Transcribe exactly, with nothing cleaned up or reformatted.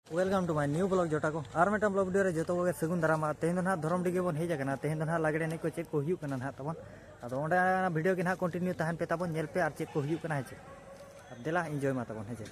Welcome to my new vlog ᱡᱚᱴᱟ ᱠᱚ, ᱟᱨ ᱢᱤᱫᱴᱟᱝ vlog video ᱨᱮ ᱡᱚᱛᱚ ᱠᱚᱜᱮ ᱥᱟᱹᱜᱩᱱ ᱫᱟᱨᱟᱢ᱾ ᱟᱨ ᱛᱮᱦᱮᱧ ᱫᱚ ᱱᱟᱦᱟᱜ ᱫᱷᱚᱨᱚᱢᱰᱤ ᱜᱮᱵᱚᱱ ᱦᱮᱡ ᱟᱠᱟᱱᱟ᱾ ᱛᱮᱦᱮᱧ ᱫᱚ ᱱᱟᱦᱟᱜ ᱞᱟᱜᱽᱲᱮ ᱮᱱᱮᱡ ᱠᱚ ᱪᱮᱫ ᱠᱚ ᱦᱩᱭᱩᱜ ᱠᱟᱱᱟ ᱱᱟᱦᱟᱜ ᱛᱟᱵᱚᱱ, ᱟᱫᱚ ᱚᱸᱰᱮ ᱚᱱᱟ video ᱜᱮ ᱱᱟᱦᱟᱜ continue ᱛᱟᱦᱮᱱ ᱯᱮ ᱛᱟᱵᱚᱱ, ᱧᱮᱞ ᱯᱮ ᱟᱨ ᱪᱮᱫ ᱠᱚ ᱦᱩᱭᱩᱜ ᱠᱟᱱᱟ, ᱦᱮᱸ ᱪᱮ? ᱟᱨ ᱫᱮᱞᱟ enjoy ᱢᱟ ᱛᱟᱵᱚᱱ, ᱦᱮᱸ ᱪᱮ?